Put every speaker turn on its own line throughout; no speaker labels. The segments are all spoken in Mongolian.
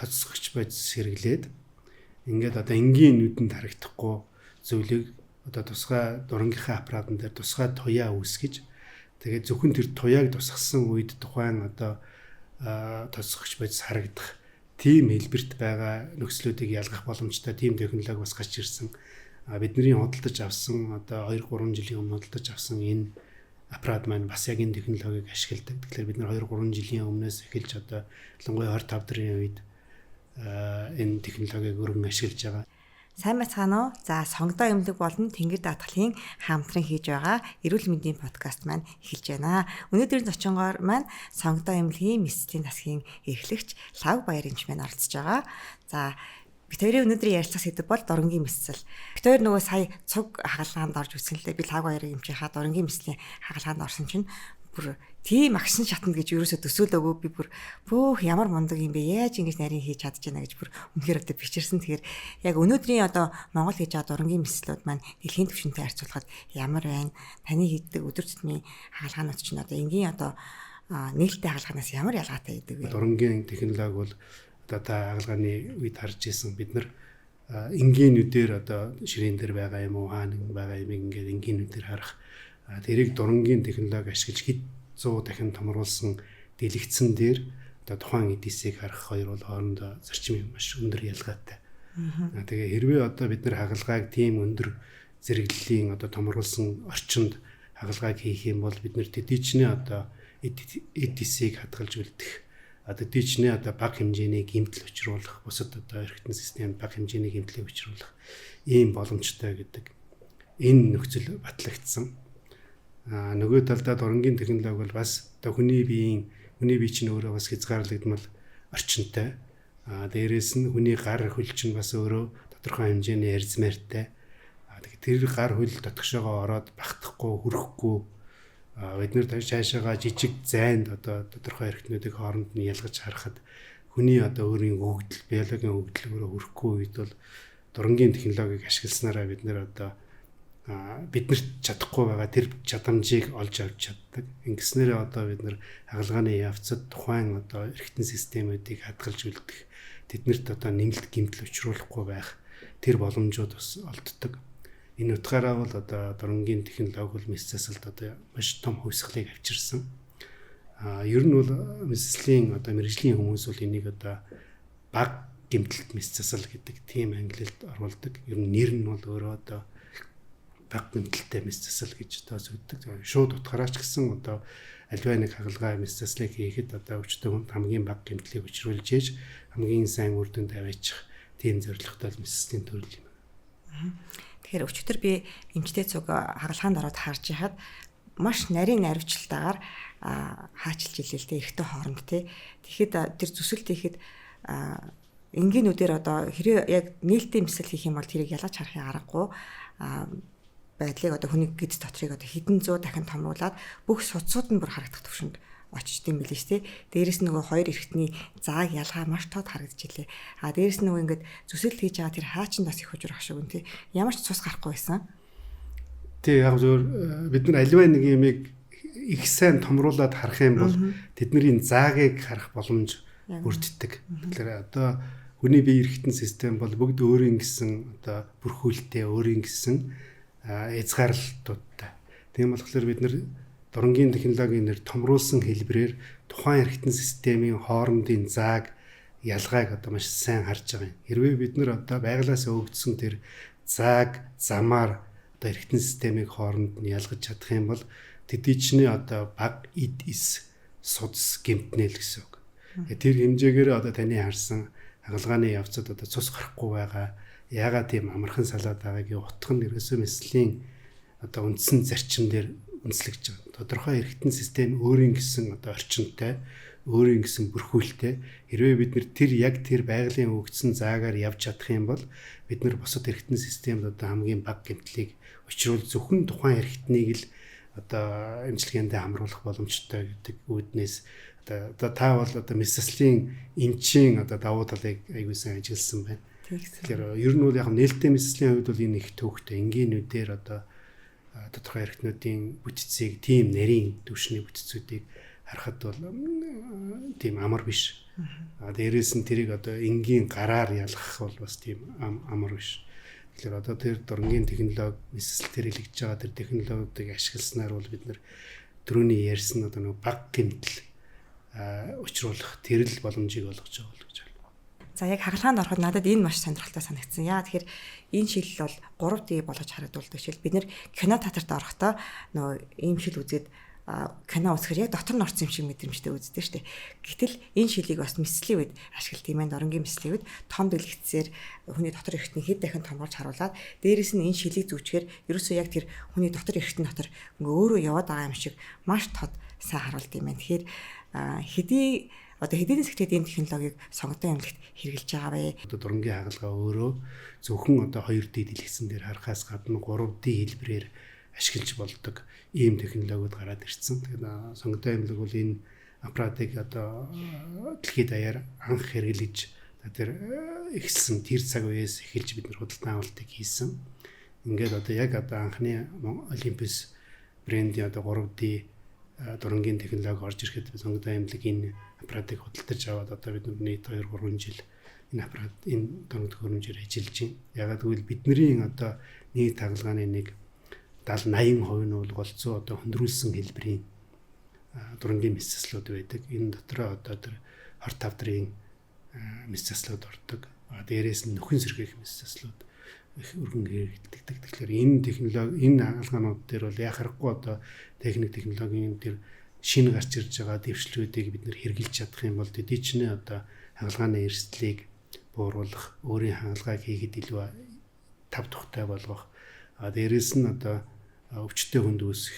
Тоцсогч бодис хэрэглээд ингээд одоо энгийн нүдэнд харагдахгүй зүйлийг одоо тусгай дурангийнхаа аппаратан дээр тусгай туяа үүсгэж, тэгээд зөвхөн тэр туяаг тусгасан үед тухайн одоо тоцсогч бодис харагдах тийм хэлбэрт байгаа нөхцлүүдийг ялгах боломжтой тийм технологи бас гарч ирсэн. Бидний худалдаж авсан, одоо 2 3 жилийн өмнө худалдаж авсан энэ аппарат маань бас яг энэ технологиг ашигладаг. Тэгэхээр бид нар 2 3 жилийн өмнөөс эхэлж одоо ялангуяа 25 дөрвийн үед энэ технологиг өргөн ашиглаж байгаа.
Сайн байцгаана уу? За, Сонгодоо эмнэлэг болон Тэнгэр даатгалын хамтран хийж байгаа эрүүл мэндийн подкаст маань эхэлж байна. Өнөөдрийн зочингоор маань Сонгодоо эмнэлгийн мэс заслийн засгийн эрхлэгч Лав Баяр эмч маань оролцож байгаа. За, бид хоёрын өнөөдрийн ярилцах сэдэв бол дурангийн мэс засал. Бид хоёр нөгөө сая цуг хагалгаанд орж үзсэн л дээ. Би Лав Баяр эмчийнхаа дурангийн мэс заслийн хагалгаанд орсон чинь бүр тийм агшин шатна гэж юусоо төсөөлөөгүй, би бүр бөөх ямар мундаг юм бэ, яаж ингэж нарийн хийж чадж байна гэж бүр үнэхээр одоо бичирсэн. Тэгэхээр яг өнөөдрийн одоо Монгол хийж байгаа дурангийн мэслүүд маань дэлхийн түвшинтэй харьцуулахад ямар байна? Таны хийдэг өдөр тутмын хагалгаанууд чинь одоо энгийн одоо нээлттэй хагалгаанаас ямар ялгаатай гэдэг вэ?
Дурангийн технологи бол одоо та хагалгааны үед харж исэн, бид нар энгийн нүдээр одоо ширээн дээр байгаа юм уу, хаа нэгэн байгаа юм ингээд энгийн нүдээр харах, тэрийг дурангийн технологи ашиглаж хэд 100 дахин томруулсан дэлгэцэн дээр одоо тухайн эдисийг харах хоёр бол хоорондоо зарчим маш өндөр ялгаатай. Тэгээ хэрвээ одоо бид нар хагалгааг тийм өндөр зэрэглэлийн одоо томруулсан орчинд хагалгааг хийх юм бол бид нар тэдийчний одоо эдисийг хадгалж үлдэх, одоо тэдийчний одоо бага хэмжээний гэмтэл учруулах, бусад одоо эргэтэн системд бага хэмжээний гэмтлийг учруулах ийм боломжтой гэдэг энэ нөхцөл батлагдсан. Нөгөө талдаа дурангийн технологи бол бас одоо хүний биеийн, хүний бие чинь өөрөө бас хязгаарлагдмал орчинтой. Дээрээс нь хүний гар хөл чинь бас өөрөө тодорхой хэмжээний арзмаартай. Тэгэхээр тэр гар хөл дотгошоогоо ороод багтахгүй, хөрөхгүй, бид нэр цаашаага жижиг зайнд одоо тодорхой эрхтнүүдийг хооронд нь ялгаж харахад хүний одоо өөрийн өгөгдөл, биологийн өгөгдөл өөрөө хөрөхгүй үед бол дурангийн технологиг ашигласнараа бид нэр одоо биднэрт чадахгүй байгаа тэр чадамжийг олж авч чаддаг. Ингэснээрээ одоо бид нар хагалгааны явцад тухайн одоо эргэтэн системүүдийг хадгалж үлдэх, тэднэрт одоо нэмэлт гэмтэл учруулахгүй байх тэр боломжууд бас олддог. Энэ утгаараа бол одоо дурангийн технологи бол мэс засалд одоо маш том хувьсгалыг авчирсан. Ер нь бол мэс заслийн одоо мэргэжлийн хүмүүс бол энийг одоо бага гэмтэлт мэс засал гэдэг тийм ангилалд оруулдаг. Ер нь нэр нь бол өөрөө одоо бага гэмтэлтэй мэс засал гэж тооцогддог. Шууд утгаараа ч гэсэн одоо альва нэг хагалгаа мэс заслыг хийхэд одоо өвчтөй хүнд хамгийн бага гэмтлийг учруулж ээж хамгийн сайн үр дүнд аваачих тийм зорилготой мэс заслийн төрөл юм.
Тэгэхээр өчигдөр би эмчтэй цуг хагалгаанд ороод харж байхад маш нарийн наривчлалтаагаар хаачилж илээ л дээ эрэгтэй хооронд тий. Тэгэхэд тэр зүсэлт хийхэд энгийн нүдээр одоо хэрэг яг нээлттэй мэсэл хийх юм бол тэрийг ялгаж харахын аргагүй байдлыг одоо хүний гэдэс дотрыг одоо хэдэн зуун дахин томруулад бүх судсууд нь бүр харагдах төвшөнд очиж дим билээ шүү дээ. Дээрээс нь нөгөө хоёр эрхтний зааг ялгаа маш тод харагдаж илээ. А дээрээс нь нөгөө ингээд зүсэл хийж байгаа тэр хаачинд бас их хужир ах шиг үн тий. Ямар ч цус гарахгүй байсан.
Тий, яг зөвөр бид нар аливаа нэг юмыг их сайн томруулад харах юм бол тэдний заагийг харах боломж бүрддэг. Тэгэхээр одоо хүний бие эрхтэн систем бол бүгд өөрийн гэсэн одоо бүрхүүлтэй, өөрийн гэсэн хязгаарлалтуудтай. Тийм болохоор бид нар дурангийн технологийн нэр томруулсан хэлбэрээр тухайн эрхтэн системийн хоорондын зааг ялгааг одоо маш сайн харж байгаа юм. Хэрвээ бид нар одоо байгалаас өгөгдсөн тэр зааг замаар одоо эрхтэн системийг хооронд нь ялгаж чадах юм бол тэдий чинь одоо бага эд эс судас гэмтнэ л гэсэн үг. Тэр хэмжээгээр одоо таны харсан хагалгааны явцад одоо цус гарахгүй байгаа, яагаад тийм амархан салаад байгаагийн утга нь ерөөсөө мэслийн одоо үндсэн зарчим дээр үндэслэгдэж байгаа. Тодорхой эргэтэн систем өөрийн гэсэн одоо орчинтой, өөрийн гэсэн бүрхүүлтэй. Хэрвээ бид нэр тэр яг тэр байгалийн өгөгдсөн заагаар явж чадах юм бол бид нар бусад эргэтэн системд одоо хамгийн бага гэмтлийг учруул зөвхөн тухайн эргэтнийг л одоо эмчилгээндээ хамруулах боломжтой гэдэг үүднээс одоо та бол одоо мэс заслийн эмчийн одоо давуу талыг аягүй сайн ажилласан байна. Тэгэхээр ер нь бол яг нээлттэй мэс заслийн хувьд бол энэ их төвхтэй энгийн нүдээр одоо тодорхой эрхтнүүдийн бүтцийг тийм нарийн түвшний бүтцүүдийг харахад бол тийм амар биш. Дээрээс нь тэрийг одоо энгийн гараар ялгах бол бас тийм амар биш. Тэгэхээр одоо тэр дурангийн технологи мэс засал хэрэглэж байгаа тэр технологиудыг ашигласнаар бол бид нар түрүүний ярьсан одоо нэг бага гэмтэл учруулах тэр л боломжийг олгож байгаа л гэж байна.
За яг хагалгаанд ороход надад энэ маш сонирхолтой санагдсан. Яа тэгэхээр энэ шил бол 3D болгож харагдуулдаг шил. Бид нэр кино театрт орохдоо нөгөө ийм шил үзээд кино үзэхээр яг дотор нь орсон юм шиг мэдрэмжтэй үздэг шүү дээ. Гэтэл энэ шилийг бас мэслийн үед ашиглалт юм байна. Доронгийн мэслийн үед том дэлгэцээр хүний дотор эрхтний хэд дахин томруулж харуулад дээрэс нь энэ шилийг зүүчгээр ерөөсөө яг тэр хүний дотор эрхтэн дотор ингээ өөрөө яваад байгаа юм шиг маш тод сайн харуулд юм байна. Тэгэхээр хэдий одоо хэдийн засгт энэ технологиг сонгодог эмнэлэгт хэрэглэж байгаа вэ?
Одоо дурангийн хагалгаа өөрөө зөвхөн одоо 2D дэлгэцэн дээр харахаас гадна 3D хэлбэрээр ашиглаж болдог ийм технологиуд гараад ирсэн. Тэгэхээр сонгодог эмнэлэг бол энэ аппаратыг одоо дэлхийд даяар анх хэрэглэж тэр эхэлсэн тэр цаг үеэс эхэлж бид нар худалдан авалтыг хийсэн. Ингээд одоо яг одоо анхны Olympus брендийн одоо 3D дурангийн технологи орж ирэхэд сонгодог эмнэлэг энэ аппаратыг худалдаж аваад одоо бид нар нийт 2-3 жил энэ аппарат энэ дуранг төхөөрөмжөөр ажиллаж байна. Ягаад гэвэл бидний одоо нийт хагалгааны нэг 70-80% нь бол голцоо одоо хөндрүүлсэн хэлбэрийн дурангийн мэс заслууд байдаг. Энэ дотроо одоо тэр хорт хавдрын мэс заслууд ордог. Дээрээс нь нөхөн сэргээх мэс заслууд их өргөн хэрэглэгддэг. Тэгэхээр энэ технологи энэ хагалгаанууд дээр бол яхахгүй одоо техник технологийн тэр шинэ гарч ирж байгаа дэвшлүүдийг бид нэр хэрэгжилж чадах юм бол тэдний чинь одоо хагалгааны эрсдлийг бууруулах, өөрийн хагалгааг хийхэд илүү тав тухтай болгох, дээрээс нь одоо өвчтөе хүнд үүсэх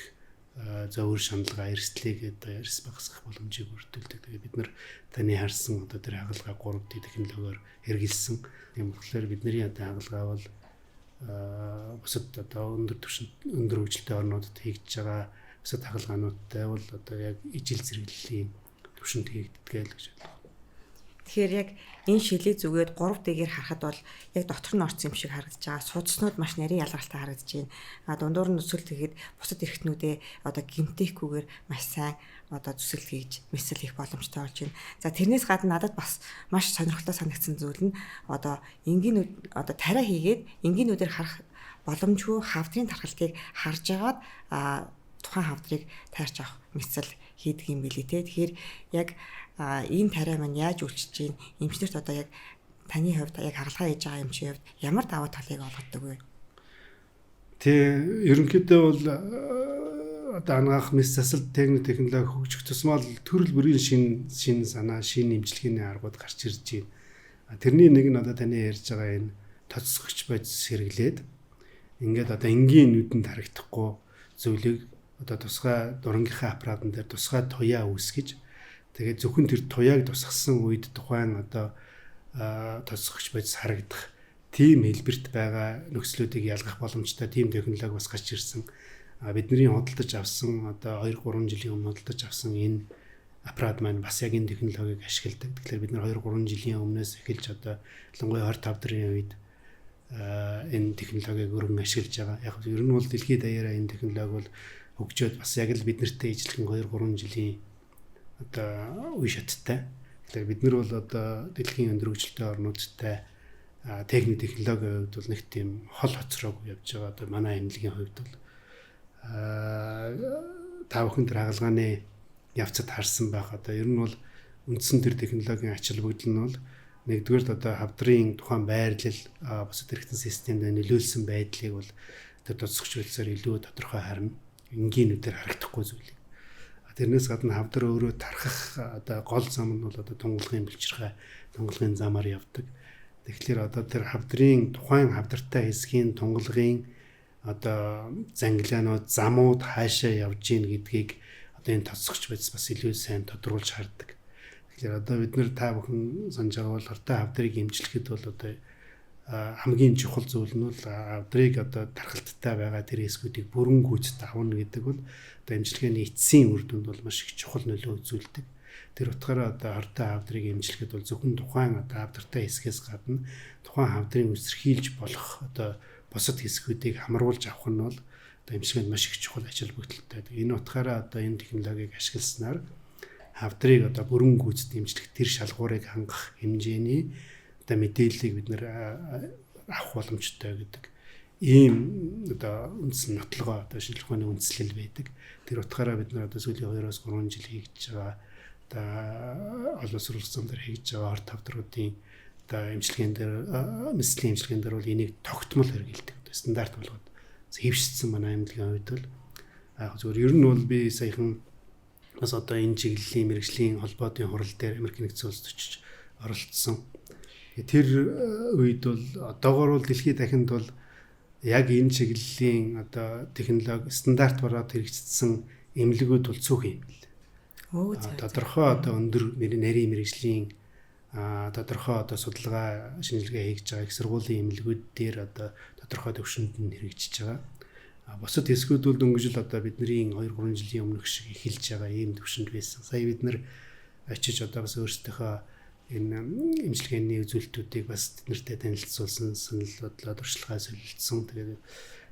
зовөр шаналгаа эрсдлийг одоо эрс багасгах боломжийг бүрдүүлдэг. Тэгээд бид нар таны харсан одоо тэр хагалгаа 3D технологиор хэрэгэлсэн. Тийм болохоор бидний одоо хагалгаа бол бусад одоо өндөр түвшинд өндөр хөгжилтэй орнуудад хийгдэж байгаа бусад хагалгаануудтай бол одоо яг ижил зэрэглэлийн түвшинд хийгддэг л гэж байна.
Тэгэхээр яг энэ шилийг зүгээд 3D-гээр харахад бол яг дотор нь орсон юм шиг харагдаж байгаа. Судалснууд маш нарийн ялгартай харагдаж байна. А дундуур нь өсөлт хийхэд бусад эрхтнүүдээ одоо гэмтээхгүйгээр маш сайн одоо зүсэл хийж, мэсэл хийх боломжтой болж байна. За тэрнээс гадна надад бас маш сонирхолтой санагдсан зүйл нь одоо энгийн одоо тариа хийгээд энгийн нүдээр харах боломжгүй хавдрын тархалтыг харж агаад тухайн хавдрыг тайрч авах мэсэл хийдэг юм билий те. Тэгэхээр яг энэ тариа маань яаж үйлчилж байна? Эмчнэрт одоо яг таны хувьд яг хагалгаа хийж байгаа эмчийн хувьд ямар давуу талыг олгодог вэ?
Тэ ерөнхийдөө бол одоо анагаах мэс засал техник технологи хөгжих тусмаа төрөл бүрийн шинэ санаа, шинэ эмчилгээний аргууд гарч ирж байна. Тэрний нэг нь одоо таны ярьж байгаа энэ тоцсогч бодис хэрэглээд ингээд одоо энгийн нүдэнд харагдахгүй зүйлийг одоо тусгай дурангийнхаа аппаратан дээр тусгай туяа үүсгэж тэгээд зөвхөн тэр туяаг тусгасан үед тухайн одоо тоцсогч бодис харагдах тийм хэлбэрт байгаа нөхцлүүдийг ялгах боломжтой тийм технологи бас гарч ирсэн. Бидний худалдаж авсан одоо 2-3 жилийн өмнө худалдаж авсан энэ аппарат маань бас яг энэ технологиг ашигладаг. Тэгэхээр бид нар 2-3 жилийн өмнөөс эхэлж одоо ялангуяа 25 дөрвийн үед энэ технологиг өргөн ашиглаж байгаа. Яг ер нь бол дэлхийд даяараа энэ технологи бол хөгжөөд бас яг л бид нартэй ижилхэн 2-3 жилийн одоо үе шаттай. Тэгэхээр бид нар бол одоо дэлхийн өндөр хөгжилтэй орнуудтай техник технологийн хувьд бол нэг тийм хол хоцроог явж байгаа. Одоо манай эмнэлгийн хувьд бол та бүхэн тэр хагалгааны явцад харсан байх. Одоо ер нь бол үндсэн тэр технологийн ач холбогдол нь бол нэгдүгээрт одоо хавдрын тухайн байрлал бусад эрхтэн системд нөлөөлсөн байдлыг бол тэр тоцсогч болсоор илүү тодорхой харна. Энгийн нүдээр харагдахгүй зүйлийг. Тэрнээс гадна хавдар өөрөө тархах одоо гол зам нь бол одоо тунгалгын бэлчирхай, тунгалгын замаар явдаг. Тэгэхээр одоо тэр хавдрын тухайн хавдартай хэсгийн тунгалгын одоо зангилаанууд, замууд хаашаа явж гин гэдгийг одоо энэ тоцсогч бодис бас илүү сайн тодруулж хардаг. Тэгэхээр одоо бид нэр та бүхэн санаж байгаа бол хортой хавдрыг эмчлэхэд бол одоо хамгийн чухал зүйл нь бол хавдрыг одоо тархалттай байгаа тэр хэсгүүдийг бүрэн гүйцэд авна гэдэг бол одоо эмчилгээний эцсийн үр дүнд бол маш их чухал нөлөө үзүүлдэг. Тэр утгаараа одоо хортой хавдрыг эмчлэхэд бол зөвхөн тухайн одоо хавдартай хэсгээс гадна тухайн хавдрын үсэрхийлж болох одоо бусад хэсгүүдийг хамруулж авах нь бол одоо эмчилгээнд маш их чухал ач холбогдолтой. Энэ утгаараа одоо энэ технологиг ашигласнаар хавдрыг одоо бүрэн гүйцэд эмчлэх тэр шалгуурыг хангах хэмжээний одоо мэдээллийг бид нэр авах боломжтой гэдэг ийм одоо үндсэн нотлогоо одоо шинжлэх ухааны үндслэл байдаг. Тэр утгаараа бид нар одоо сүүлийн 2-3 жил хийж байгаа одоо олон сурвалжсан дээр хийж байгаа орт хавдруудын одоо эмчилгээнд дээр мэслийн эмчилгээнд дээр бол энийг тогтмол хэрэглэдэг. Одоо стандарт болгоод хэвшсэн манай эмнэлгийн хувьд бол яг зүгээр ер нь бол би саяхан бас одоо энэ чиглэлийн мэргэжлийн холбоотын хурал дээр Америк нэгдсэн улсад очиж оролцсон. Тэр үед бол одоогор бол дэлхийд дахинд бол яг энэ чиглэлийн одоо технологи стандарт бороод хэрэгжсэн эмнэлгүүд бол цөөхөн юм бэл. Тодорхой одоо өндөр нарийн мэргэжлийн тодорхой одоо судалгаа шинжилгээ хийж байгаа их сургуулийн эмнэлгүүд дээр одоо тодорхой түвшинд нь хэрэгжиж байгаа. Бусад хэсгүүд бол дөнгөжл одоо бидний 2-3 жилийн өмнөх шиг эхэлж байгаа ийм түвшинд байсан. Сая бид нар очиж одоо бас өөрсдийнхөө энэ эмчилгээний үзүүлэлтүүдийг бас тэднэртэй танилцуулсан, санал бодлоо туршлагаа солилцсон. Тэгээд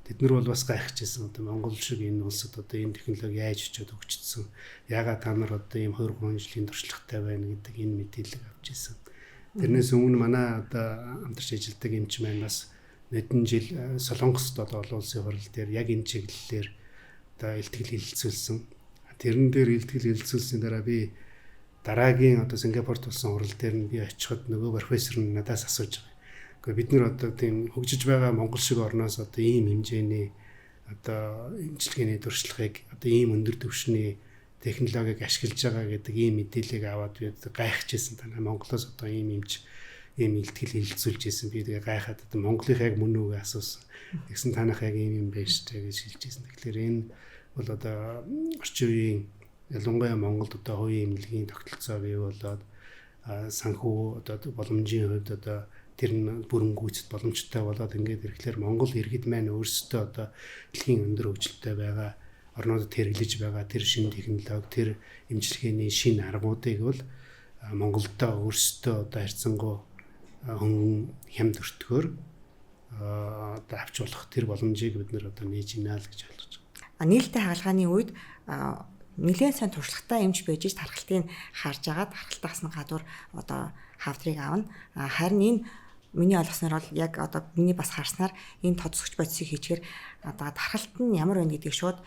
тэд нар бол бас гайхажсэн. Одоо Монгол шиг энэ улсад одоо энэ технологи яаж очиод хөгжсөн? Яагаад та нар одоо ийм 2-3 жилийн туршлагатай байна гэдэг энэ мэдээлэл авч ирсэн. Тэрнээс өмнө манай одоо хамтарч ажилладаг эмч маань бас нодон жил Солонгост одоо олон улсын хурал дээр яг энэ чиглэлээр одоо илтгэл хэлэлцүүлсэн. Тэрэн дээр илтгэл хэлэлцүүлсний дараа би дараагийн одоо Сингапурт болсон хурал дээр нь би очиход нөгөө профессор нь надаас асууж байгаа. Гэхдээ бид нар одоо тийм хөгжиж байгаа Монгол шиг орноос одоо ийм хэмжээний одоо эмчилгээний туршлагыг одоо ийм өндөр түвшний технологиг ашиглаж байгаа гэдэг ийм мэдээллийг аваад би гайхажсэн. Танай Монголоос одоо ийм эмч ийм илтгэл хэлэлцүүлж ирсэн. Би тэгээ гайхаад одоо Монголынх яг мөн үү гэж асуусан. Тэгсэн танах яг ийм юм байна шүү дээ гэж хэлж ирсэн. Тэгэхээр энэ бол одоо орчин үеийн ялангуяа Монголд одоо хувийн эмнэлгийн тогтолцоо бий болоод санхүү одоо боломжийн хувьд одоо тэр нь бүрэн гүйцэд боломжтой болоод ингээд ирэхлээр Монгол иргэд маань өөрсдөө одоо дэлхийн өндөр хөгжилтэй байгаа орнуудад хэрэглэж байгаа тэр шинэ технологи, тэр эмчилгээний шинэ аргуудыг бол Монголдоо өөрсдөө одоо харьцангуй хөнгөн хямд өртгөөр одоо авч болох тэр боломжийг бид нар одоо нээж ийна л гэж ойлгож
байгаа. Нийлтэй хагалгааны үед нэлээд сайн туршлагатай эмч байж ич тархалтыг харж агаад тархалтаас нь гадуур одоо хавдрыг авна. Харин энэ миний ойлгосноор бол яг одоо миний бас харснаар энэ тодсгч бодисыг хийчихээр одоо тархалт нь ямар байна гэдгийг шууд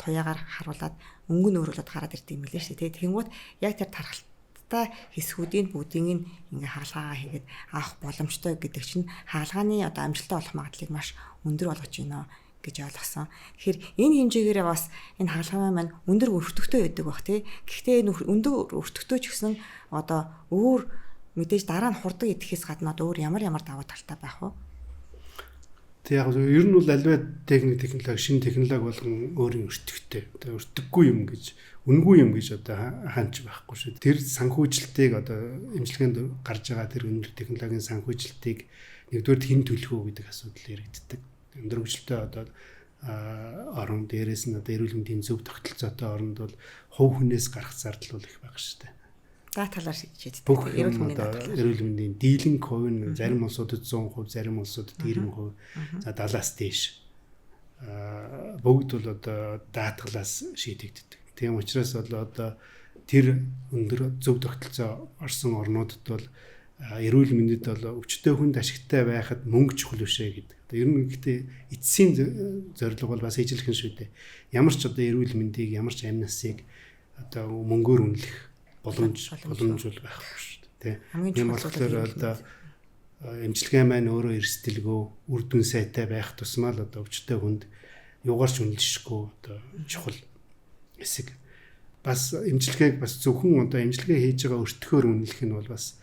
туяагаар харуулад өнгө нь өөрөөлөд гараад ирдэг юм лээ шүү дээ. Тэгэнгүүт яг тэр тархалттай хэсгүүдийн бүгдийг нь ингээ хагалгаагаа хийгээд авах боломжтой гэдэг чинь хагалгааны одоо амжилттай болох магадлалыг маш өндөр болгож байна гэж ойлгосон. Тэгэхээр энэ хэмжээгээр бас энэ хагалгаа маань өндөр өртөгтэй байдаг бах тий. Гэхдээ энэ өндөр өртөгтэй ч гэсэн одоо өөр мэдээж дараа нь хурдан идэхээс гадна өөр ямар ямар давуу талтай байх вэ?
Тэг яг ер нь бол альва техник технологи шинэ технологи болгон өөрийн өртөгтэй. Одоо өртөггүй юм гэж үнэгүй юм гэж одоо хаанч байхгүй шүү. Тэр санхүүжилтийг одоо эмчилгээнд гарч байгаа тэр өндөр технологийн санхүүжилтийг нэгдүгээр хэн төлөх үү гэдэг асуудал яригддаг. Өндөр хөгжилтэй одоо орон дээрээс нь одоо эрүүл мэндийн зөв тогтолцоотой оронд бол хувь хүнээс гарах зардал бол их бага шүү дээ.
За талаар шийддэг.
Эрүүл мэндийн эрүүл мэндийн дийлэнх хувь нь зарим улсуудад 100%, зарим улсуудад 90%, за 70-аас дээш. Бүгд бол одоо даатгалаас шийдэгддэг. Тийм учраас бол одоо тэр өндөр зөв тогтолцоо орсон орнуудад бол эрүүл мэндэд бол өвчтөе хүнд ашигтай байхад мөнгө чухал биш ээ гэдэг. Одоо ер нь гэхдээ эцсийн зорилго бол бас ижилхэн шүү дээ. Ямар ч одоо эрүүл мэндийг, ямар ч амь насыг одоо мөнгөөр үнэлэх боломж бол байхгүй шүү дээ. Тийм болохоор одоо эмчилгээ маань өөрөө эрсдэлгүй, үр дүн сайтай байх тусмаа л одоо өвчтөе хүнд юугаар ч үнэлшгүй одоо чухал хэсэг. Бас эмчилгээг бас зөвхөн одоо эмчилгээ хийж байгаа өртгөөр үнэлэх нь бол бас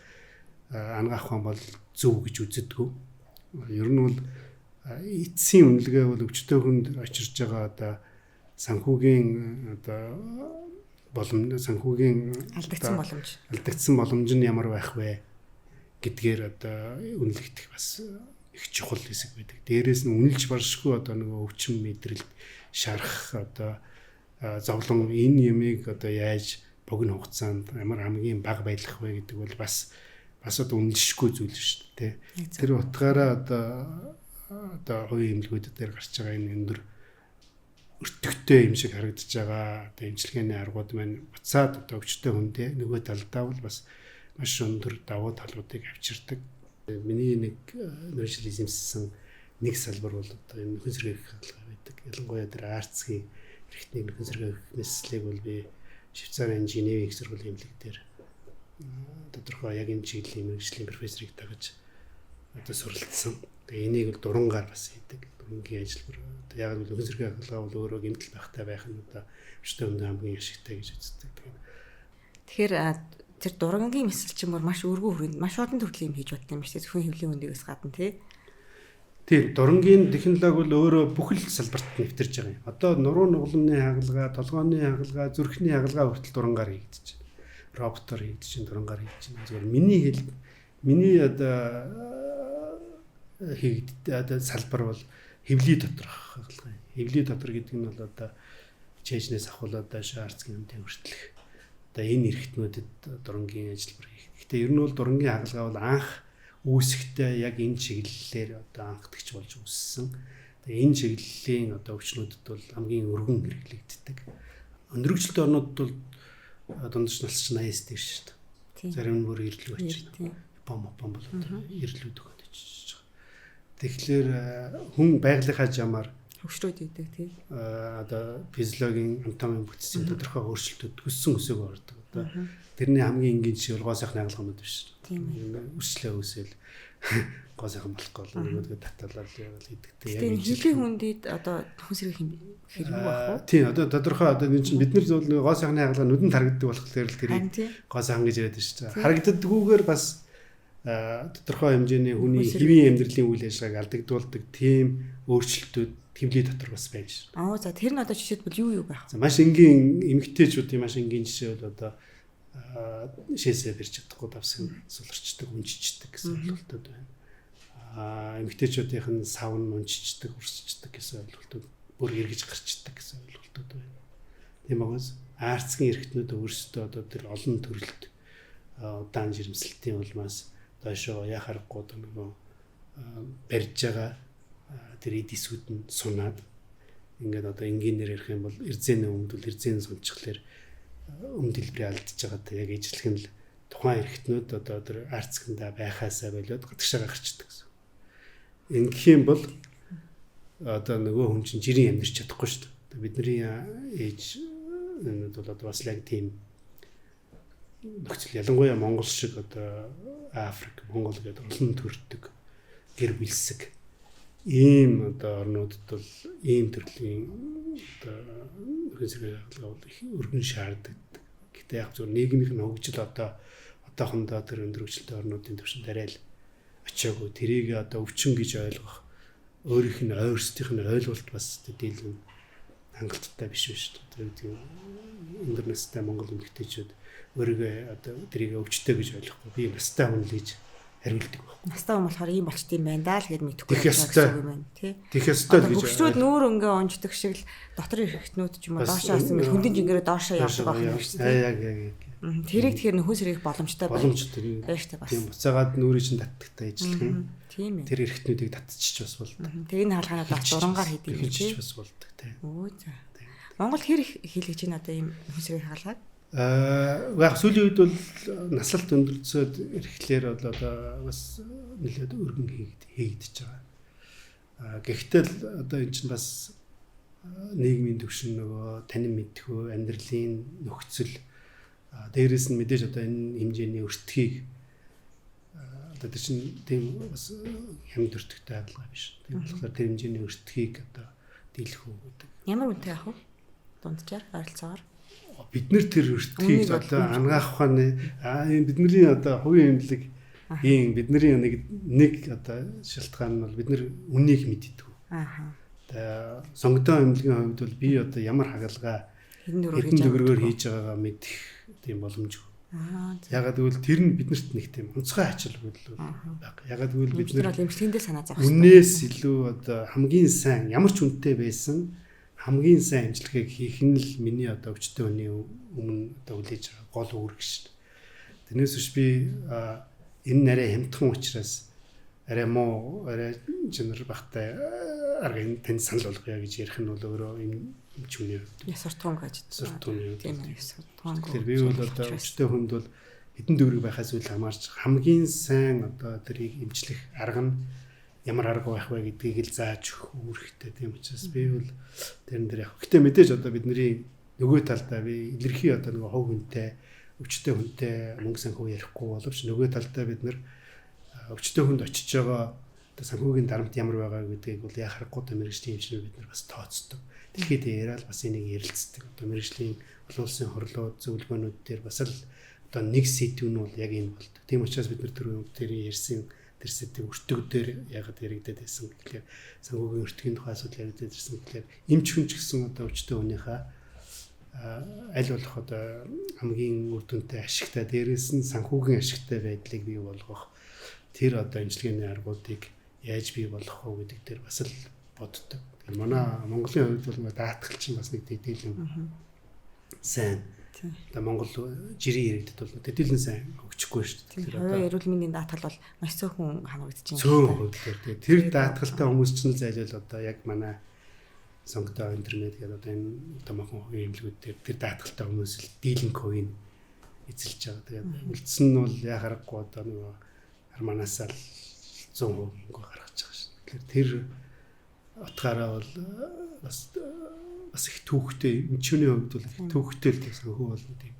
анагаах ухаан бол зөв гэж үздэггүй. Ер нь бол эцсийн үнэлгээ бол өвчтөе хүнд очирж байгаа одоо санхүүгийн одоо боломж санхүүгийн алдагдсан боломж нь ямар байх вэ гэдгээр одоо үнэлэгдэх бас их чухал хэсэг байдаг. Дээрээс нь үнэлж баршгүй одоо нөгөө өвчин мэдрэлт, шарах одоо зовлон энэ юмыг одоо яаж богино хугацаанд ямар хамгийн бага байлгах вэ гэдэг бол бас одоо үнэлшгүй зүйл шүү дээ. Тэр утгаараа одоо хувийн эмнэлгүүд дээр гарч байгаа энэ өндөр өртөгтэй юм шиг харагдаж байгаа. Одоо эмчилгээний аргууд маань буцаад одоо өвчтөй хүндээ нөгөө талдаа бол бас маш өндөр давуу талуудыг авчирдаг. Миний нэг мэргэжил эзэмшсэн нэг салбар бол одоо энэ нөхөн сэргээх хаалга байдаг. Ялангуяа тэр АРЦ-ийн эрхтний нөхөн сэргээх мэслийг бол би Швейцарын Женевийн их сургуулийн эмнэлэг дээр тодорхой яг энэ чиглэлийн мэргэжлийн профессорыг дагаж одоо суралцсан. Тэгээ энийг бол дурангаар бас хийдэг. Дурангийн ажилбар. Одоо яг л нөхөн сэргээх хаалга бол өөрөө гэмтэл байхтай байх нь одоо өвчтөй хүндээ хамгийн ашигтай гэж үздэг.
Тэгэхээр тэр дурангийн мэсэл чинь бүр маш өргөн хүрээнд маш олон төрлийн юм хийж бодсон юм шүү дээ. Зөвхөн хэвлийн хүндээс гадна тий.
Тийм, дурангийн технологи бол өөрөө бүхэл салбарт нэвтэрж байгаа юм. Одоо нуруу нугламны хагалгаа, толгойн хагалгаа, зүрхний хагалгаа хүртэл дурангаар хийгдэж байна. Роботоор хийгдэж байна, дурангаар хийгдэж байна. Зөвхөн миний хэл миний одоо хийгддэг одоо салбар бол хэвлий доторх хагалгаа. Хэвлий дотор гэдэг нь бол одоо чэйжнээс ахуулаад доош арцгийн үнтэй хүртэлх. Одоо энэ эрхтнүүдэд дурангийн ажилбар хийх. Гэхдээ ер нь бол дурангийн хагалгаа бол анх үүсэхдээ яг энэ чиглэлээр одоо анхдагч болж үүссэн. Тэгээ энэ чиглэлийн одоо өвчнүүдэд бол хамгийн өргөн хэрэглэгддэг. Өндөр хөгжилтэй орнуудад бол дундаж нас чинь 89 дэх шүү дээ. Зарим нь бүр 90 очиж. Япон бол одоо 90 өгөөд очиж байгаа. Тэгэхээр хүн байгалийнхаа жамаар
хөгшрөөд идэг тий.
Одоо физиологийн анатомийн бүтцийн тодорхой өөрчлөлтүүд өссөн өсөөгөө ордог. Одоо тэрний хамгийн энгийн жишээ бол гоо сайхны хагалгаанууд биш.
Тийм ээ.
Өрчлөө өсөөл гоо сайхан болохгүй бол нөгөөдгөө таталал явал хийдэг.
Яг энэ хилийн хүндэд одоо хүн сэргийх хэрэг байх уу?
Тийм, одоо тодорхой одоо энэ чинь бид нар зөв нэг гоо сайхны хагалгаа нүдэнд харагддаг болохоор л тэрийг гоо сайхан гэж яриад байна шүү дээ. Харагддаггүйгээр бас тодорхой хэмжээний хүний хэвийн амьдралын үйл ажиллагааг алдагдуулдаг тийм өөрчлөлтүүд хэвлий дотор бас байна шүү.
Аа за тэр нь одоо жишээлбэл юу байх вэ?
Маш энгийн эмэгтэйчүүдийн маш энгийн жишээ бол одоо шээсээ барьж чадахгүй давсаг суларчдаг, унчичдэг гэсэн ойлголтууд байна. Эмэгтэйчүүдийнх нь сав нь унчичдаг, урсчдаг гэсэн ойлголтууд, бүр эргэж гарчдаг гэсэн ойлголтууд байна. Тийм байгаас аарцгийн эрхтнүүд өөрсдөө одоо тэр олон төрөлт удаан жирэмслэлтийн улмаас доошоо яа харахгүй одоо нөгөө барьж байгаа тэр эд эсүүд нь сунаад ингээд одоо энгийнээр ярих юм бол эрзээний өмдөл эрзэн сунчихлаар өмд хэлбэрээ алдчихж байгаатай яг ижлэх нь л тухайн эрхтнүүд одоо тэр арцгандаа байхаасаа болоод гадагшаа гарчдаг гэсэн. Ингэх юм бол одоо нөгөө хүн чинь жирийн амьдарч чадахгүй шүү дээ. Бидний ээж энэ бол одоо бас яг тийм нөхцөл ялангуяа Монгол шиг одоо Африк, Монгол гэдэг олон төрдөг гэр бүлсэг ийм одоо орнуудад бол ийм төрлийн одоо нөхөн сэргээх хагалгаа бол их өргөн шаарддаг. Гэтэ яг зөв нийгмийн хөгжил одоо одоохондоо тэр өндөр хөгжилтэй орнуудын түвшинд арай л очиагүй. Тэрийг одоо өвчин гэж ойлгох өөрийнх нь өөрсдийнх нь ойлголт бас төдийлөн хангалттай биш биш. Одоо гэдэг нь өндөр настай Монгол эмэгтэйчүүд өөрийгөө одоо тэрийг өвчтэй гэж ойлгохгүй. Би настай хүн л гэж хариулдаг байхгүй.
Настай хүн болохоор ийм болчт юм байна даа л гэд мэдэхгүй
гэсэн үг юм байна тий. Тех ёстой л гэж.
Хөгшрүүд нүүр өнгөө унждаг шиг л дотор эрхтнүүд ч юм уу доошоо бас ингэ хөндөн жингэрээ доошоо явдаг байх юм шүү
дээ. Яг яг яг.
Тэрийг тэгэхээр нөхөн сэргийх боломжтой
байна. Боломжтой.
Байж та бас.
Тийм буцаагаад нүүрийг чинь татдагтай ажиллах юм.
Тийм ээ.
Тэр эрхтнүүдийг татчих бас болдог.
Тэгээ энэ хаалгаанууд бас дурангаар хийдэг
юм тий. Бас болдог тий.
Өө за. Монгол хэр их хийлгэж байна одоо ийм нөхөн сэргийх хаалгааг?
Яг сүүлийн үед бол наслалт өндөрлөсөд ирэхлээр бол одоо бас нэлээд өргөн хийгдэж байгаа. Гэхдээ л одоо эн чинь бас нийгмийн түвшин нөгөө танин мэдхүү амьдралын нөхцөл дээрээс нь мэдээж одоо энэ хэмжээний өртгийг одоо тэр чинь тийм бас хямд өртөгтэй хаалга биш. Тийм болохоор тэр хэмжээний өртгийг одоо дийлэх үү гэдэг.
Ямар үнэтэй ах вэ? Дунджаар ойролцоогоор
бид нэр тэр өртгийг одоо ангаах ухааны бидний одоо хувийн эмнэлэг ийм бидний нэг одоо шалтгаан нь бол бид нэр үнийг мэддэг.
Аа.
Одоо сонгодон эмнэлгийн хувьд бол би одоо ямар хагалгаа хэдэн төгрөгөөр хийж байгаагаа мэдэх тийм боломжгүй.
Аа.
Ягаад гэвэл тэр нь биднэрт нэг тийм онцгой ачаал бүгд баг. Ягаад гэвэл бид
нар эмчилгээндээ санаа зовх.
Үнээс илүү одоо хамгийн сайн ямар ч үнэтэй байсан хамгийн сайн эмчилгээг хийх нь л миний одоо өвчтөе хүний өмнө одоо хүлээж байгаа гол үүрэг шин. Тэрнээс биш би энэ нарай хямдхан учраас арай муу, арай чанар багтай аргыг танд санал болгоё гэж ярих нь бол өөрөө эмч хүний хувьд
ёс суртахуунгүй гэж.
Суртахууны хувьд.
Тийм ээ, ёс суртахуунгүй.
Тэгэхээр би бол одоо өвчтөй хүнд бол хэдэн төгрөг байхаас үл хамаарч хамгийн сайн одоо тэрийг эмчлэх арга нь ямар арга байх вэ гэдгийг л зааж өгөх үүрэгтэй. Тийм учраас би бол тэрэн дээр яг. Гэтэ мэдээж одоо бидний нөгөө талдаа би илэрхий одоо нөгөө хов хүнтэй, өвчтөй хүнтэй мөнгө санхүү ярихгүй боловч нөгөө талдаа бид нар өвчтөй хүнд очиж байгаа одоо санхүүгийн дарамт ямар байгаа гэдгийг бол яа харахгүй одоо мэргэжлийн эмчнэр бид нар бас тооцдог. Дэлхийд яриад бас энийг ярилцдаг. Одоо мэргэжлийн олон улсын хурлууд, зөвлөгөөнүүд дээр бас л одоо нэг сэдв нь бол яг энэ болдог. Тийм учраас бид нар түрүү тэр ярьсан тэр сэдв өртөг дээр ягаад яригдаад байсан гэхлээр санхүүгийн өртгийн тухай асуудал яригдаад ирсэн гэхлээр эмч хүн ч гэсэн одоо өвчтөй хүнийхээ аль болох одоо хамгийн үр дүнтэй ашигтай, дээрээс нь санхүүгийн ашигтай байдлыг бий болгох тэр одоо эмчилгээний аргуудыг яаж бий болгох вэ гэдэг дээр бас л боддог. Тэгэхээр манай Монголын хувьд бол даатгал чинь бас нэг төдийлөн сайн. Одоо Монгол жирийн иргэдэд бол төдийлөн сайн хөгжихгүй шүү дээ.
Тэгэхээр одоо эрүүл мэндийн даатгал бол маш цөөхөн хамрагдаж байна.
Цөөн хувьд дээр. Тэр даатгалтай хүмүүс чинь л зайлвал одоо яг манай сонготой интернет гэдэг одоо энэ томоохон хувийн эмнэлгүүд дээр тэр даатгалтай хүмүүс л дийлэнх хувийг эзэлж байгаа. Тэгээд үлдсэн нь бол яа харахгүй одоо нөгөө арманаасаа л 100% мөнгө гаргаж байгаа шин. Тэгэхээр тэр утгаараа бол бас их түүхтэй, эмчүүний хувьд бол их түүхтэй л санхүү болно тийм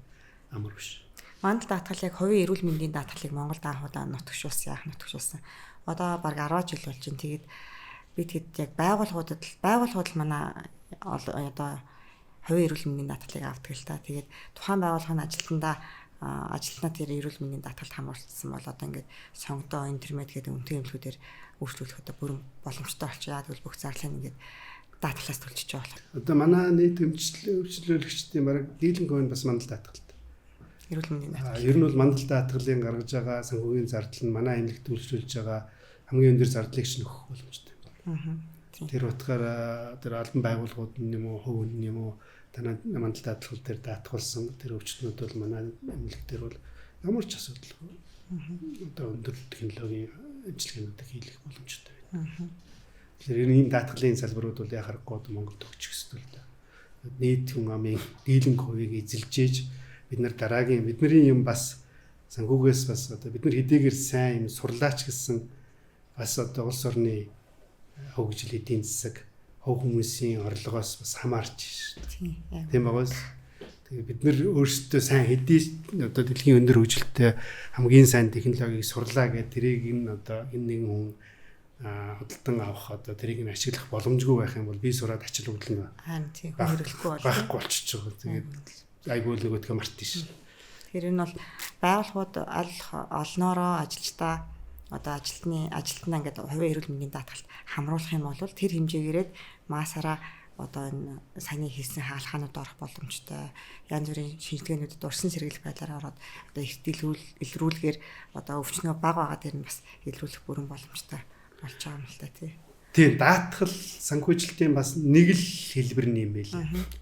амар биш.
Мандал даатгалыг хувийн эрүүл мэндийн даатгалыг Монголд анх удаа нутагшуулсан, яах нутагшуулсан. Одоо бараг 10 жил болж байна. Тэгээд би тэгэд яг байгууллагуудад л манай одоо хувийн эрүүл мэндийн даатгалыг авдаг л та. Тэгээд тухайн байгууллагын ажилтнаа тэр эрүүл мэндийн даатгалд хамруулсан бол одоо ингээд сонгодоо интермед гэдэг үнэтэй эмнэлгүүдээр үйлчлүүлэх одоо бүрэн боломжтой болчих. Яа гэвэл бүх зарлал нь ингээд даатгалаас төлжиж байгаа болох.
Одоо манай нийт эмчлүүлэгчдийн бараг дийлэнх хувь нь бас мандал даатгалтай.
Эрүүл мэндийн даатгал.
Ер нь бол мандал даатгалын гаргаж байгаа санхүүгийн зардал нь манай эмнэлэгт үйлчлүүлж байгаа хамгийн өндөр зардлыг ч нөхөх боломжтой. Тэр утгаараа тэр албан байгууллагууд нь юм уу, хувь хүн нь юм уу танай мандал даатгал дээр даатгуулсан тэр өвчтнүүд бол манай эмнэлэг дээр бол ямар ч асуудалгүй. Одоо өндөр технологийн эмчилгээнүүдийг хийх боломжтой байна. Тэгэхээр энэ ийм даатгалын салбарууд бол яа харахгүй одоо Монголд хөгжих ёстой л да. Нийт хүн амын дийлэнх хувийг эзэлжээж бид нар дараагийн бидний юм бас санхүүгээс бас одоо бид нар хэдийгээр сайн юм сурлаач гэсэн бас одоо улс орны хөгжил, эдийн засаг, хувь хүмүүсийн орлогоос бас хамаарч шүү дээ. Тийм байгаас. Тэгээ бид нар өөрсдөө сайн хэдий одоо дэлхийн өндөр хөгжилтэй хамгийн сайн технологиг сурлаа гэх тэрийг нь одоо энэ нэгэн хүн худалдан авах одоо тэрийг нь ашиглах боломжгүй байх юм бол би сураад ачаал өгдөл нь
тийм хэрэглэхгүй
байхгүй болчихж байгаа. Тэгээд айгүй л нөгөөдгөө мартна шин.
Тэгэхээр энэ бол байгууллагууд аль олноороо ажилчдаа одоо ажилтнаа ингээд хувийн эрүүл мэндийн даатгалд хамруулах юм бол тэр хэмжээгээрээ маасаараа одоо энэ саяны хийсэн хаалхаанууд орох боломжтой. Янз бүрийн шинжилгээнүүдэд урсан сэргийлэх байдлаар ороод одоо эрт илрүүлгээр одоо өвчнөө баг байгаа дээр нь бас илрүүлэх бүрэн боломжтой болж байгаа юм л та тий.
Тийм, даатгал санхүүжилтийн бас нэг л хэлбэр нь юм байл.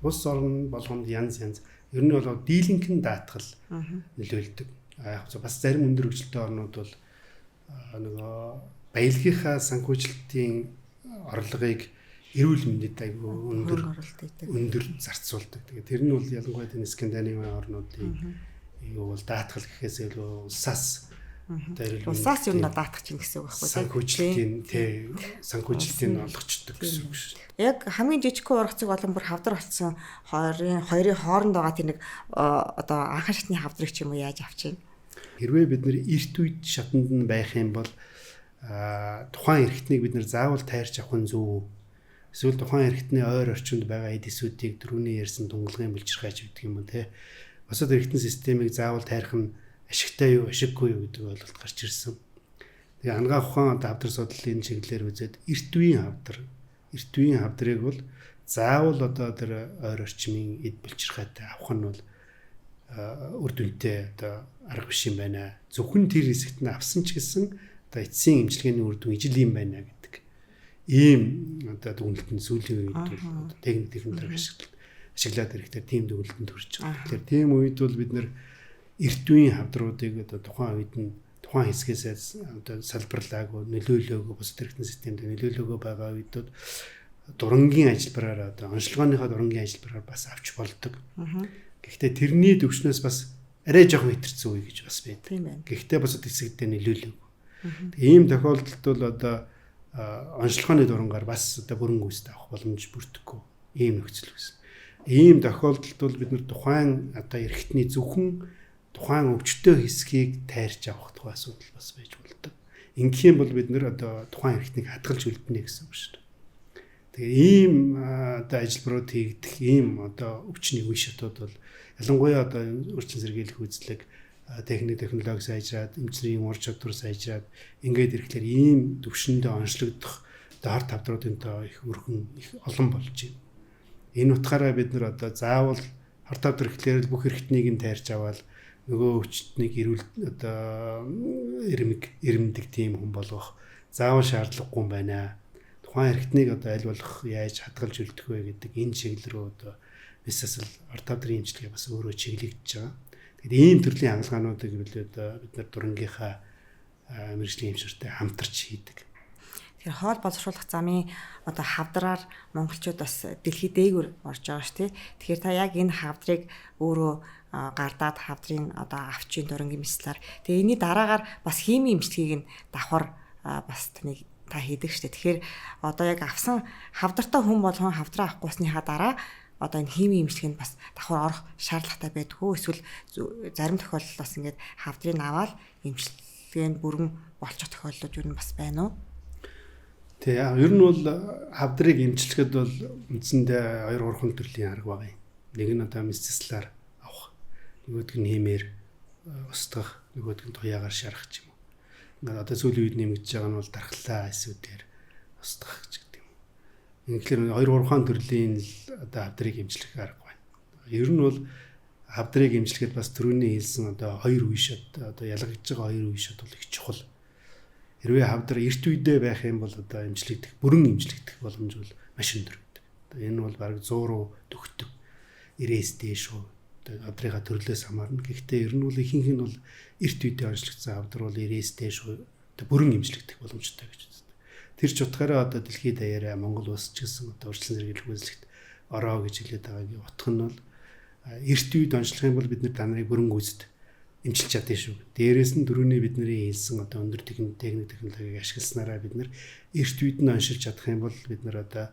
Улс орн болгонд янз янз. Ер нь бол дийлэнх нь даатгал нөлөөлдөг. Яг бас зарим өндөр хөгжилтэй орнууд бол нөгөө баялагийнхаа санхүүжилтийн орлогыг эрүүл мэндэд айгүй өндөр зарцуулдаг. Тэгээд тэр нь бол ялангуяа энэ Скандинавын орнуудын юу бол даатгал гэхээс илүү улсаас
улсаас ер нь даатгах чинь гэсэн үг байхгүй
санхүүжилтийн тий санхүүжилтийг олгочдөг гэсэн үг шүү.
Яг хамгийн жижигхэн ургацыг болон бүр хавдар болсон хоёрын хооронд байгаа тэр нэг одоо анхан шатны хавдрыг ч юм уу яаж авч байна?
Хэрвээ бид нэр эрт үед шатанд нь байх юм бол тухайн эрхтнийг бид нэр заавал тайрч авах нь зөв. Эсвэл тухайн эрхтний ойр орчинд байгаа эд эсүүдийг түрүүний ярьсан тунгалгын булчирхайч гэдэг юм уу те. Бусад эрхтэн системийг заавал тайрах нь ашигтай юу, ашиггүй юу гэдэг ойлголт гарч ирсэн. Тэгээ анагаах ухаан одоо хавдар судлалын чиглэлээр үзээд эрт үеийн хавдрыг бол заавал одоо тэр ойр орчмын эд булчирхайтай авах нь бол үр дүнтэй одоо арга биш юм байна. Зөвхөн тэр хэсэгт нь авсан ч гэсэн одоо эцсийн эмчилгээний үр дүн ижил юм байна гэдэг ийм одоо дүгнэлтэнд сүүлийн үед бол техник технологи ашиглаад ирэхдээ тийм дүгнэлтэнд хүрч байгаа. Тэгэхээр тийм үед бол бид нэр эрт үеийн хавдруудыг одоо тухайн үед нь тухайн хэсгээс одоо салбарлаагүй, нөлөөлөөгүй, бусад эрхтэн системд нөлөөлөөгүй байгаа үед дурангийн ажилбараар одоо онцлогооныхоо дурангийн ажилбараар бас авч болдог. Гэхдээ тэрний төвшнөөс бас арай жоохон хэтэрсэн үе гэж бас байдаг. Гэхдээ бусад хэсэгтээ нөлөөлөөгүй. Ийм тохиолдолд бол одоо онцлогооны дурангаар бас одоо бүрэн гүйцэд авах боломж бүрдэхгүй ийм нөхцөл үүснэ. Ийм тохиолдолд бол бид нар тухайн одоо эрхтний зөвхөн тухайн өвчтөе хэсгийг тайрч авах тухай асуудал бас байж болдог. Ингэх юм бол бид нар одоо тухайн эрхтнийг хадгалж үлдэнэ гэсэн үг шүү дээ. Тэгээ ийм одоо ажилбарууд хийгдэх ийм одоо өвчний үе шатууд бол ялангуяа одоо үрчин сэргийлэх үзлэг, техник технологи сайжраад, эмчнэрийн ур чадвар сайжраад ингээд ирэхлээр ийм төвшөндөө онцлогдох одоо хар тавдруудын тоо их өргөн, их олон болж байна. Энэ утгаараа бид нар одоо заавал хар тавдар ирэхлээр л бүх эрхтнийг нь тайрч аваад нөгөө өвчтнийг эрүүл одоо ирэмдэг тийм хүн болгох заавал шаардлагагүй юм байна. Тухайн эрхтнийг одоо аль болох яаж хадгалж үлдэх вэ гэдэг энэ чиглэл рүү одоо мэс засал орт тавдрын эмчилгээ бас өөрөө чиглэгдэж байгаа. Тэгэхээр ийм төрлийн хангалгаануудыг одоо бид нар дурангийнхаа мэргэжлийн эмчнэртэй хамтарч хийдэг.
Тэгэхээр хоол боловсруулах замын одоо хавдраар монголчууд бас дэлхий дээгүүр орж байгаа шүү дээ. Тэгэхээр та яг энэ хавдрыг өөрөө гардаад хавдрын одоо авчийн дурангийн мэслэр тэгээ энэний дараагаар бас химийн эмчилгээг нь давхар бас таныг та хийдэг шүү дээ. Тэгэхээр одоо яг авсан хавдартай хүн болгон хавдраа авахгүйснийхаа дараа одоо энэ химийн эмчилгээнд бас давхар орох шаардлагатай байдгүй эсвэл зарим тохиолдолд бас ингээд хавдрыг аваад эмчилгээнд бүрэн болчих тохиолдлууд юу нь бас байна уу?
Тий, ер нь бол хавдрыг эмчлэхэд бол үндсэндээ 2-3 төрлийн арга байгаа юм. Нэг нь одоо мэс заслаар авах, нөгөөдг нь химээр устгах, нөгөөдг нь туяагаар шарах ч юм уу. Ингээд одоо сүүлийн үед нэмэгдэж байгаа нь бол дархлаа эсүүдээр устгах гэж гэдэг юм. Тэгэхээр 2-3 төрлийн л одоо хавдрыг эмчлэх арга байна. Ер нь бол хавдрыг эмчлэхэд бас түрүүний хэлсэн одоо хоёр үе шат, одоо ялгагдж байгаа хоёр үе шат бол их чухал. Хэрвээ хавдар эрт үедээ байх юм бол одоо эмчлэгдэх, бүрэн эмчлэгдэх боломж бол маш өндөр байдаг. Одоо энэ бол бараг 100 руу төгтөг, 90-ээс дээш үү. Одоо хавдрынхаа төрлөөс хамаарна. Гэхдээ ер нь бол ихэнх нь бол эрт үедээ онцлогдсон хавдар бол 90-ээс дээш одоо бүрэн эмчлэгдэх боломжтой гэж үздэг. Тэр ч утгаараа одоо дэлхийд даяараа Монгол улс ч гэсэн одоо урьдчилан сэргийлэх үзлэгт ороо гэж хэлээд байгаагийн утга нь бол эрт үед онцлох юм бол бид нар та нарыг бүрэн гүйцэд эмчилж чадна шүү. Дээрээс нь дөрөвний бидний хэлсэн одоо өндөр техник технологиг ашигласнараа бид нар эрт үед нь оншилж чадах юм бол бид нар одоо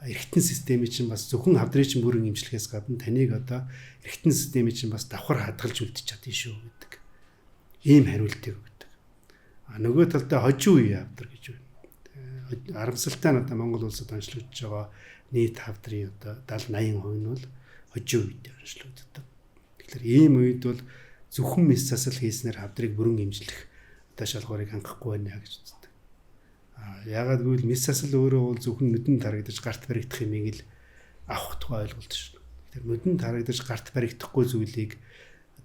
эргэтэн системийн чинь бас зөвхөн хавдрын чинь бүрэн эмчлэхээс гадна таныг одоо эргэтэн системийн чинь бас давхар хадгалж үлдчих чадна шүү гэдэг ийм хариултыг өгдөг. А нөгөө талдаа хожим үеийн хавдар гэж байна. Харамсалтай нь одоо Монгол улсад онцлогдож байгаа нийт хавдрын одоо 70 80% нь бол хожим үед онцлогддог. Тэгэхээр ийм үед бол зөвхөн мэс засал хийснээр хавдрыг бүрэн эмчлэх одоо шалгуурыг хангахгүй байна гэж үздэг. А яагаад гэвэл мэс засал өөрөө бол зөвхөн нүдэнд харагдаж гарт баригдах юмыг л авах тухай ойлголт шүү. Тэгэхээр нүдэнд харагдаж гарт баригдахгүй зүйлийг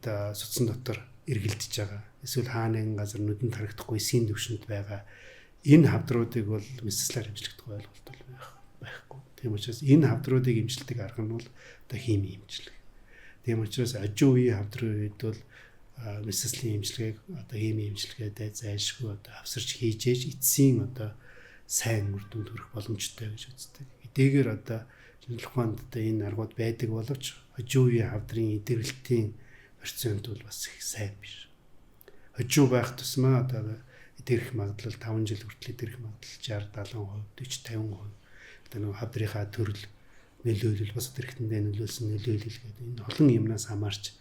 одоо судсан дотор эргэлдэж байгаа. Эсвэл хаа нэгэн газар нүдэнд харагдахгүй эсийн төвшөнд байгаа энэ хавдруудыг бол мэс заслаар эмчлэх тухай ойлголт бол байхгүй. Тийм учраас энэ хавдруудыг эмчилдэг арга нь бол одоо химийн эмчилгээ. Тийм учраас ажуу үеийн хавдрын үед бол мэс заслын эмчилгээг одоо химийн эмчилгээдээ зайлшгүй одоо авсарч хийж ээж эцсийн одоо сайн үр дүнд хүрэх боломжтой гэж үздэг. Эдгээр одоо шинжлэх ухаанд одоо энэ аргууд байдаг боловч хожуу үеийн хавдрын эдгэрэлтийн процент бол бас их сайн биш. Хожуу байх тусмаа одоо эдгэрэх магадлал 5 жил хүртэл эдгэрэх магадлал 60, 70%, 40, 50%. Одоо нэг хавдрынхаа төрөл нөлөөлөл бас эргэтэндээ нөлөөлсөн нөлөөлөл гэдэг энэ олон юмнаас хамаарч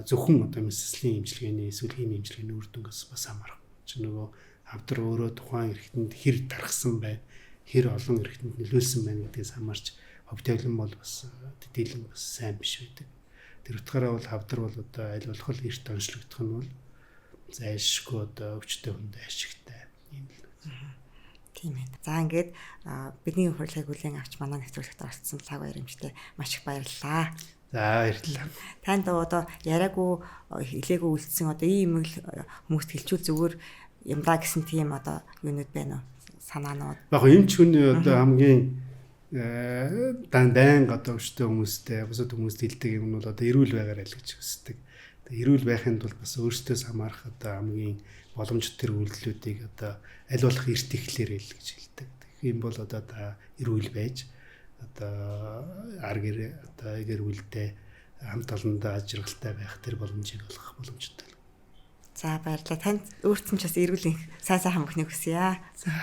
зөвхөн одоо мэс заслын эмчилгээний эсвэл химийн эмчилгээний үр дүнгээс бас хамаарах. Чи нөгөө хавдар өөрөө тухайн эргэтэнд хэр тархсан байна, хэр олон эргэтэнд нөлөөлсөн байна гэдгээс хамаарч хувь тавилан бол бас төдийлөн бас сайн биш байдаг. Тэр утгаараа бол хавдар бол одоо аль болох л эрт онцлогдох нь бол зайлшгүй одоо өвчтөе хүнд ашигтай юм л.
Тийм ээ. За ингээд бидний урилгыг хүлээн авч манай нэвтрүүлэгт оролцсон лаг баярамжтай маш их баярлалаа.
За баярлалаа.
Танд одоо яриаггүй хэлээгүй үлдсэн одоо ийм юм л хүмүүст хэлчүүл зүгээр юм да гэсэн тийм одоо юунууд байна уу? Санаанууд.
Яг эмч хүний одоо хамгийн дан байнга одоо өвчтөе хүмүүстэй бусад хүмүүст хэлдэг юм нь бол одоо эрүүл байгаарай л гэж хүсдэг. Тэгээ эрүүл байхын тулд бас өөрсдөөс хамаарах одоо хамгийн боломжтой тэр үйлдэлүүдийг одоо аль болох эрт эхлээрэй л гэж хэлдэг. Тэгэх юм бол одоо та эрүүл байж одоо ар гэр одоо гэр бүлдээ хамт олондоо аз жаргалтай байх тэр боломжийг олгох боломжтой.
За, баярлалаа. Танд өөрт нь ч бас эрүүл энх, сайн сайхан бүхнийг хүсье.
За.